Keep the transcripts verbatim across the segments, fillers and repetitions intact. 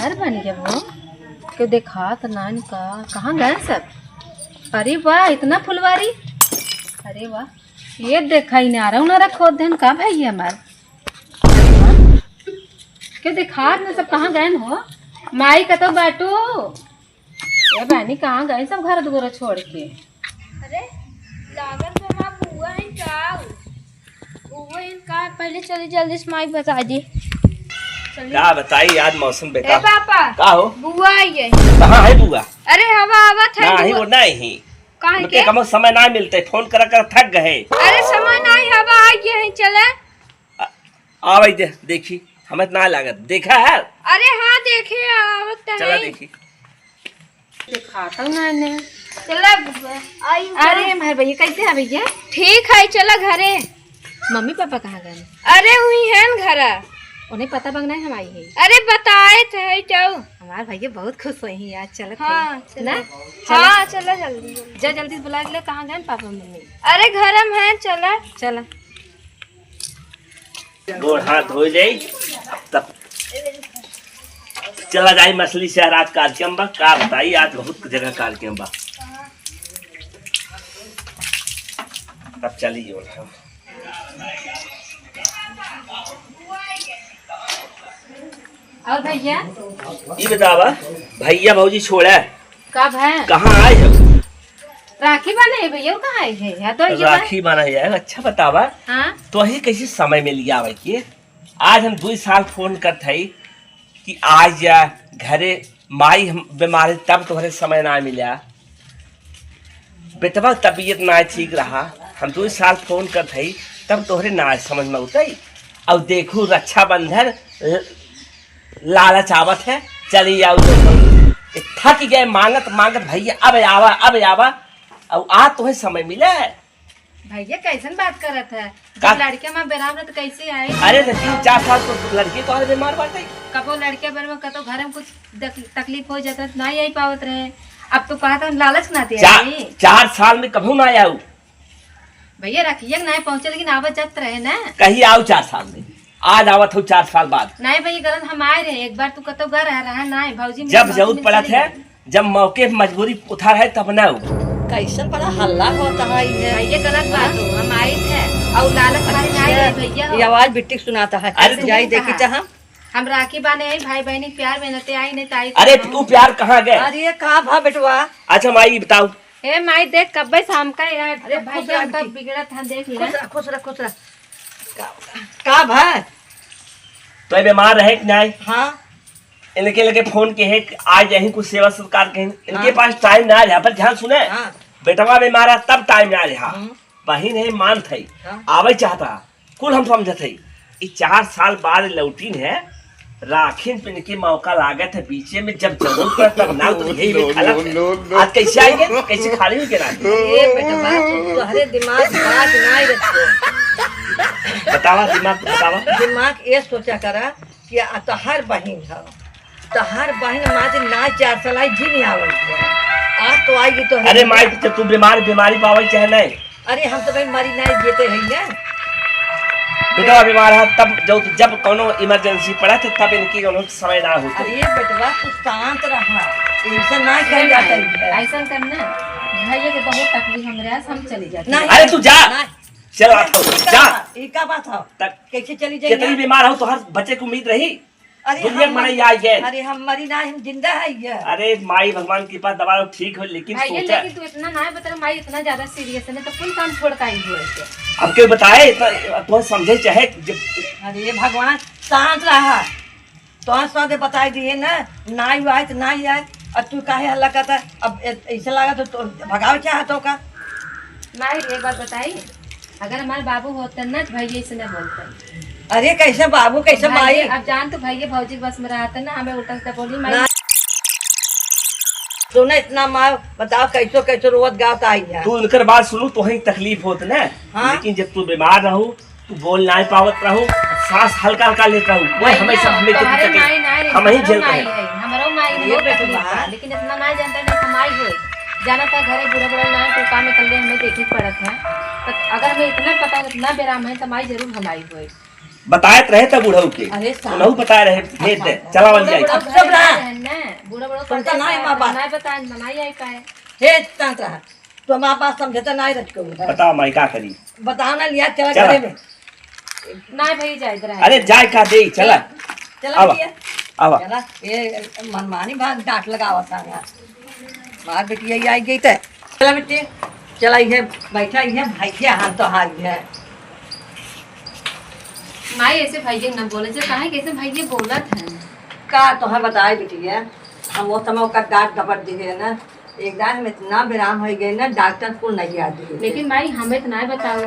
अरे बन गया वो, क्यों देखात नान का, कहाँ गए सब? अरे वाह, इतना फुलवारी। अरे वाह, ये देखा ही नारा उनारा खोद देन का भाई हमार। क्यों देखात ना सब, कहाँ गए हो? माई कतो बाटू? ए बहनी, कहाँ गए सब घर दुआर छोड़ के? अरे, लागल बा माँ, बुआ है का? बुआ है का? पहले चली जल्दी से माई बता दी। चली। का बताई, आज मौसम ए बेकार। पापा, का हो? बुआ आई है। कहाँ है बुआ? अरे, हवा आवत है, नहीं, बुआ। वो नहीं। काहे उनके के? कमो समय ना मिलते, फोन कर कर थक गए। अरे, समय नहीं, हवा आई है, चले। आ-, आवे दे, देखी, हमें तो ना लागत। देखा है? अरे हाँ, देखे, आवत तो चला है। देखी। देखाता ना ने। चला बुआ, आई अरे बुआ। हमारे भैया, कैसे है भैया? ठीक है, चला घरे। मम्मी पापा कहाँ गए? अरे हुई है न घरा। उन्हें पता बंगना है हम आई है। अरे बताए थे जाओ। हमारे भैया बहुत खुश हुए हैं आज, चलत हाँ, हैं। चला। ना? हाँ, चला जल्दी, जल्दी। जा जल्दी से बुला के ले, कहाँ गए पापा मम्मी? अरे घर में है, चला। चला। गोड़ हाथ धो जाई, तब चला जाई मछली शहर। आज कार्यक्रम बा, का बताई, आज बहुत जगह कार्यक्रम बा। तब चली जो हम। और भैया? ई बतावा, भैया भौजी छोड़ा, का भा? कहाँ आए हो? राखी बान्हे है भैया, वो कहाँ आए है? या तो ये बा- राखी बान्हे है। अच्छा बतावा, हाँ? तोही कैसे समय मिल गया आवे के? आज हम दुई साल फोन करत हई कि आ जा घरे, माई हम बीमार है, तब तोहरे समय ना मिला। बेटवा तबीयत ना ठीक रहा, हम दुई साल फोन करत हई, तब तोहरे ना समझ में उतई। अब देखू रक्षाबंधन ल-, लालच आवत है, चली आऊ तो हम थक गए मांगत मांगत, भैया अब आवा, अब आवा, अब आ तोहे समय मिले। भैया कैसन बात करत है? का? जब लड़के में बेराम रहे तो कैसे आए? अरे तो तीन चार साल तो लड़के तोहरे बीमार बाटे। कबो लड़के बेर में कतो घर में कुछ दक-, तकलीफ हो जाता तो नहीं आई पावत रहे। अब तो कहा था लालच ना दे चार, आई। चार साल में कभू ना आऊ। भैया रखिए ना पहुँचे, लेकिन आवत जात रहे ना। कहीं आऊ चार साल में, आज आवत हो चार साल बाद। नहीं भैया, गलत हम आए रहे, एक बार तू कतो गा रहा, रहा ना, भौजी मेरी जब मौसी जरूरत में पड़त चली है, गई। जब मौके पे मजबूरी उठा रहे तब ना हो। कैसन बड़ा हल्ला होता है ये? भैया गलत बात हो, हम आए थे और लालच मारे ना आए रहे भैया हो। ये आवाज बिट्टी सुनाता है, अरे कैसे तू जाई देखी कहाँ? तो हम। हम राखी बान्हे आई, भाई बहनी के प्यार में नते आई, नहीं तो आई अरे तो तू प्यार कहाँ गए? अरे ये कहाँ भा बेटवा? अच्छा माई बताओ। ए माई देख कब्बे शाम का यार, अरे भाई खुश रह हमका बेटी। बिगड़त है, देख ले। खुश रह, खुश रह, खुश रह। का, का भा? तो ये बीमार रहे कि नहीं? हाँ। इनके लगे फोन के है कि आ जाही कुछ सेवा सत्कार के, इनके हाँ। पास टाइम ना रहा, पर ध्यान सुने। हाँ। बेटवा बीमार है तब टाइम ना रहा। हम्म। बहिन है मान थई, हाँ। आवे चाहता, कुल हम समझत हई। ई चार साल बाद लौटिन है, राखिन पे इनके मौका लागत है बीचे में, जब जरूरत पड़े तब ना तो यही में खड़ा है। आज कैसे आई गए? कैसे खाली हुई के राखी? ए बेटवा, तू तोहरे दिमाग बाज नाई रखो। बतावा, दिमाग बतावा। दिमाग ये सोचा करा कि आ तोहर बहिन है, तोहर बहिन माँ जी ना चार साल आई जी नहीं आवत है। आज तो आई तो है। अरे माई, तो तू बीमार, बीमारी पावे चाहे नहीं? अरे हम तो भाई मरी नहीं जीते हैं ना। बेटा बीमार है तब जब, जब कोनो इमरजेंसी पड़ा तो तब इनकी कोनो समय ना होता। अरे बेटवा तू शांत रहा, ऐसा ना अरे किया जाता है। ऐसा करना, भैया के बहुत तकलीफ हमरे आज, हम चले जाते हैं। नहीं, अरे तू जा। नहीं। चल, आ, ई का जा। बात, ई का बात हो? तक कैसे चली जाइए? कितनी बीमार हो, तोहर बचे के उम्मीद रही? अरे दुनिया हम के मनाई मरी, आई है। अरे हम मरी ना, हम जिंदा है ये। अरे माई भगवान के पास दवा लो, ठीक हो, लेकिन भाई, ये सोचा लेकिन तू इतना ना बता, माई इतना ज्यादा सीरियस है ना, तो कुल काम छोड़ के आई हो ऐसे। अब क्यों बताए, इतना अब तो समझे चाहे जब अरे भगवान, शांत रहा। तोहर साथे बताई दिए ना, नाई आए तो नाई आए। अब तू काहे हल्ला करता? अब ए-, ऐसे लगा तो, तो भगावे चाहत हो का? माई, एक बात बताई, अगर हमारे बाबू होते ना तो भैया ऐसे ना बोलते। अरे कैसे बाबू, कैसे भाई, माई? अब जान तू भैया भौजी के बस में रहते ना, हमें उल्टा सीधा बोली, माई। ना। सुने इतना माँ, बताओ कैसो कैसो रोवत गावत आई है। तू उनकर बात सुनू तो ही तकलीफ होत ना, हाँ? लेकिन जब तू बीमार रहू तू बोल नाई पावत रहू, सांस हल्का हल्का लेत रहू, वही हमेशा हमें तो तोहरे तकलीफ, माई ना रे, हम ही हमरो झेलत माई रहे। है, हमरो माई ये बहुत बेटा तकलीफ बा, बात। लेकिन इतना ना जानता नहीं कमाई होए। जाना था घरे बूढ़ा बूढ़ा ना तो काम में कल्ले हमें देखे पड़त है। तो अगर हमें इतना पता, इतना बेराम है, तो माई जरूर हमारी होए। बताए त रहे त बुढ़ऊ के। अरे साहब। उनहू बताए रहे, भेज दे, चलावल जाए। बुढ़ऊ चुप रहा। ना, बूढ़ा बूढ़ा तुम तो ना माँ बात। ना बताए, ना, ना आई पाए। हे, शांत रहा। तो हमार बात समझे तो ना रख के उधर। बताओ माई, का करी? बताओ ना, लिया, चला चला। घरे में। ना भाई, जा इधर आ। अरे, जाए का दे, चला। चला आवा, भैया। आवा। चला, ये मनमानी बात डांट लगावा सारा। मार बेटी, यही आई गई ते। चला बेटी, चला, ये बैठा, ये भैया हाथ तो हार गया। माई, ऐसे भैया न बोले, जो काहे कैसे भैया बोलत हैं? का तोहे बताए बिटिया, हम वो समय ओकर डांट डपट दिहे ना, एक दान हम इतना बेराम हो गए ना, डॉक्टर को नहीं याद है। लेकिन माई, हमें तो ना बताओ।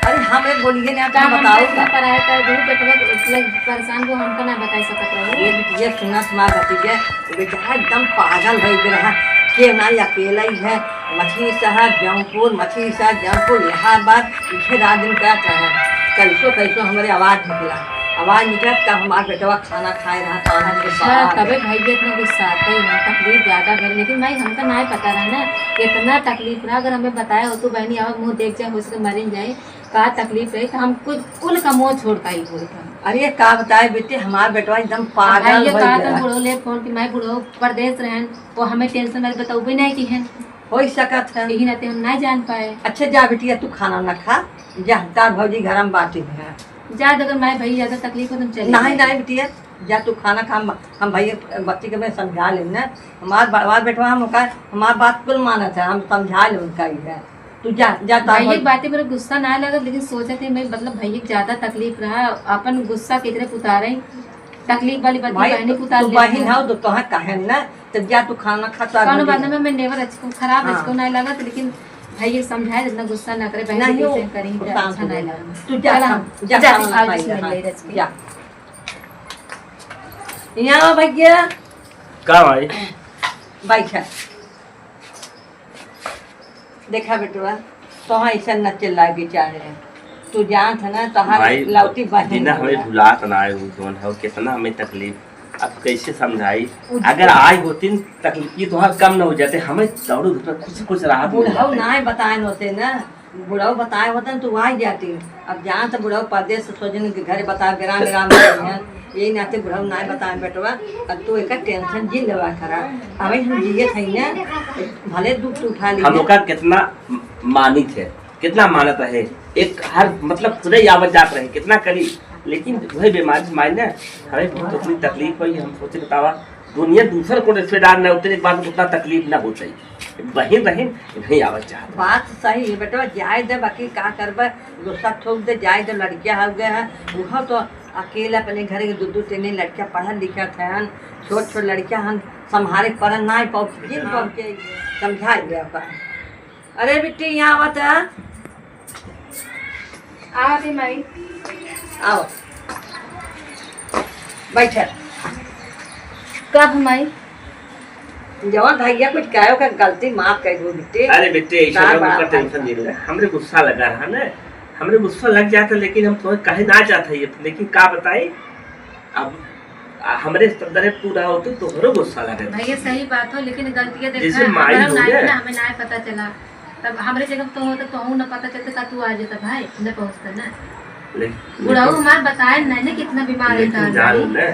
अरे, हमें बोलिए ना, का अपना हम बताओ। इतना पराया कर दू, बेटवा के इतना परेशान को हमका ना बता सकत रहो। ये बिटिया सुना, सुना भतीजे, वो बेचारा एकदम पागल हो गया है। के ना, अकेला ही है, मछली शहर, जौनपुर, मछली शहर, जौनपुर, इलाहाबाद, इसे रात दिन करत रहे। कैसो, कैसो हमरे आवाज निकला, आवाज निकला, तब हमार बेटवा खाना खाए रहा, तो आनंद के अच्छा, बाहर। तबे भैया इतना गुस्सा आता है, तकलीफ ज्यादा भर, लेकिन भाई, हमका ना पता रहा ना, इतना तकलीफ रहा, अगर हमें बताया हो तो बहनी, आवा मुँह देख जाए, हो सके मरिन जाए, का तकलीफ रही, तो हम कुछ कुल का मुँह छोड़ पाई बोलत हम। अरे, का बताए बेटी, हमार बेटवा एकदम अब पागल भाई, ये हो का गया। तो बुढ़ऊ ले फोन की, मैं बुढ़ऊ परदेस रहन, वो हमें टेंशन वाली बतौबे नहीं की है। हो सकत है। यही नाते हम ना जान पाए। अच्छा, जा बिटिया, तू खाना ना खा, जा, तार भौजी घर में बाटी है। जा, अगर माई भाई ज्यादा तकलीफ हो, तुम चले नहीं, जाओ। नहीं बिटिया, जा तू खाना खा, हम, हम भैया बच्ची के मैं समझा लेन ना। हमार बा-, हमार बेटवा हम ओका, हमार बात कुल मानत है, हम समझा ले उनका ही है। तू जा, जा, तार भैया भौजी। की बातें पर गुस्सा ना लगत, लेकिन सोचत है मैं, मतलब, भैया के ज्यादा तकलीफ रहा, अपन गुस्सा केकरे पे उतारे, तकलीफ वाली बात भाई, बहनी तू, पे उतार तू ले बहिन रहा। हो तो तोहे कहे ना, तब जा तू खाना खा, तो कौनो बात ना, मैं नेवर अच्छी को, खराब हाँ। अच्छी को नहीं लगत, लेकिन भाई ये समझाए, इतना गुस्सा ना करे, बहन नहीं, के पीछे वो करी, तो शांत अच्छा हो नहीं जा। लगा। तू जा, चला, हम, जा, जा, खाना भाई से खा, मिल हाँ, ले रच के। जा। यहाँ आओ भैया। का भाई? बैठा। देखा बेटवा, तोहा ऐसा न चिल्लाए के चाहे। तू जानत है ना, तोहार भाई, लौती बहन बिना हमें बिया। भुलात ना आए, उ जौन है, कितना हमें तकलीफ, अब कैसे समझाई? उ अगर आई होती न तकलीफ, ये तोहार कम न हो जाते, हमें दौड़ो धूप में कुछ, कुछ राहत मिल बुढ़ऊ जाते। ना बताए होते ना, बुढ़ऊ बताए होते न, तू आ जाती। अब जानत बुढ़ऊ परदेस से सोजन के घरे बताए, बेराम, बेराम में हैं। यही नाते बुढ़ऊ नाय बताए बेटवा, अब तू एकर टेंशन जिन लेवा करा। अबे हम जियत हई ना, भले दुख तू उठा ली हम ना। ओकर कितना मानित है, कितना मानत है, एक हर मतलब खुदे ही आवत जात रहे, कितना करी, लेकिन वही बीमारी से माई ना हमें बहुत इतनी तकलीफ हुई। हम सोचे बतावा, दुनिया दूसर को रिश्तेदार ना उतरे, एक बार उतना तकलीफ ना होता ही। बहिन रहिन, नहीं आवत चाहत। बात सही है बेटवा, जाए दे, बाकी का करबे, गुस्सा थूक दे, जाए दे, लड़किया हो गए हैं, उहो तो अकेले अपने घर के दू दू तीन तीन लड़किया पढ़ल लिखत हैं, छोट छोट लड़किया हम संभारे के पड़न, ना पाओ, जिन पाओ के समझाए दे अपन। अरे बिट्टी, यहाँ आवत है। आवत है माई। आओ। बैठे। कब माई? जवन भैया कुछ कहे, ओकर गलती माफ कर दो बिट्टी। अरे बिट्टी, ऐसा बार ना बार ओकर टेंशन नहीं ले। हमरे गुस्सा लगा रहा ना, हमरे गुस्सा लग जाता, लेकिन हम तोहे कहे ना जाता ये, लेकिन का बताई, अब आ, हमरे अंदर पूरा होते तोहरो गुस्सा लगे। भैया सही बात हो, लेकिन गलतियाँ देखा, जैसे माई हमरा हो नाई गया। ना, हमें नाई पता चला। तब हमरे जगह तो होता, तोहू न पता चलता का तू आ जाता भाई, न पहुँचता ना। लेकिन बुढ़ऊ हमार बताए नहीं ना कितना बीमार लेकिन रहता है जान भाई। ले,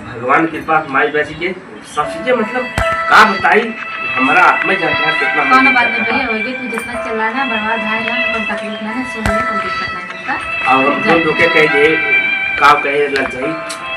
भगवान की कृपा माई बच के सबसे मतलब का बताई, हमारा आत्मा जान रहा कितना कौन मन बात करता नहीं भैया, है। हो गई तू जितना चिल्ला रहा, बड़वा भाई रहा, कोई तकलीफ नहीं है, सुन ले, कोई दिक्कत नहीं। और हम जा। फोन धोके कह दे, का कहे लग जाई।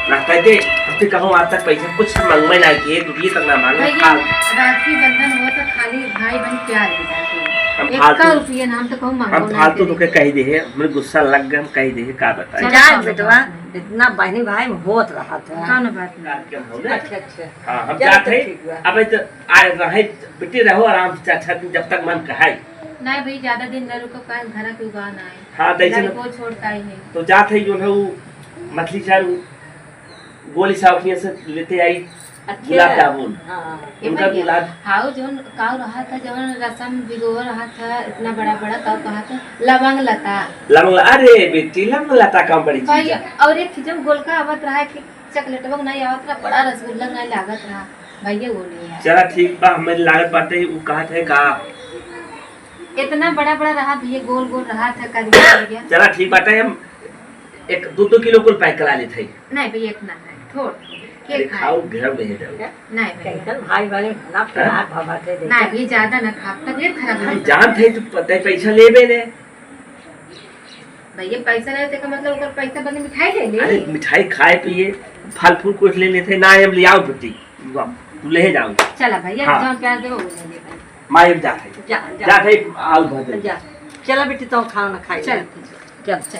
ना कह दे, हम तो कहूँ आज तक पैसा कुछ मंगवे ना किए, एक रुपये तक ना मांगे। भैया, हाँ। राखी बंधन हो तो खाली भाई बहन प्यार ही बाटे। हम एक फालतू, का रुपया ना हम तो कहूँ हम मांगो ना फालतू करे। धोके कह दे है, हमरे गुस्सा लग गए, हम कह दे है, का बताए। चलो, जा कौनो बेटवा, बात नहीं। इतना बहनी भाई में होत रहा था। कौनो बात नहीं। अच्छा, अच्छा। हाँ, हम चलो, जाते तो हैं। ठीक बा। अब तो आए रहे, बेटी रहो आराम से, अच्छा, जब तक मन कहाई। नहीं भाई, ज्यादा दिन न रुको, काहे घर के उबा ना आए। हाँ, तो ऐसे लड़को छोड़ता ही है। तो जात है जो है वो मछली चार वो गोली साहब के से लेते आई अच्छा। गुलाब जामुन। हाँ। ये उनका भैया, गुलाब हाउ जौन काउ रहा था, जौन रसम भिगो रहा था, इतना बड़ा बड़ा काउ कहा था, लवंग लता। लवंग ल-, अरे बेटी, लवंग लता कम बड़ी चीज भाई, है। और एक चीज जब गोलका आवत रहा कि चॉकलेटवा नहीं आवत रहा, बड़ा रसगुल्ला नहीं लागत रहा, भैया वो नहीं आया। चला ठीक बा, हमें लागत बाटे, वो कहा थे का? इतना बड़ा बड़ा रहा भैया, गोल गोल रहा था, करिया करिया। चला ठीक बाटे, हम एक दो दो किलो कुल पैक करा लेत है। नहीं भैया, इतना है, थोड़, थोड़। के अरे खाए? खाओ, घर में है जाओ। नहीं भैया। कैसन भाई बहन ना प्यार भाव बाटे दे। नहीं भैया, ज्यादा ना खाओ, तबीयत खराब हो हम जाए। जानत है तू पता है पैसा लेबे ने। भैया पैसा नहीं, तेका मतलब ओकर पैसा बने मिठाई ले ले। अरे मिठाई खाए पिए, फल फूल कुछ ले लेते, ना हम ले आओ बेटी, तू ले जाओ। चला भैया, हाँ। जौन प्यार देबो वो ले ले भाई। माई अब जात है। जा, जा। जात है, आओ भर दे। जा। चला बेटी, तो खाना खाई। चल, चल, चल।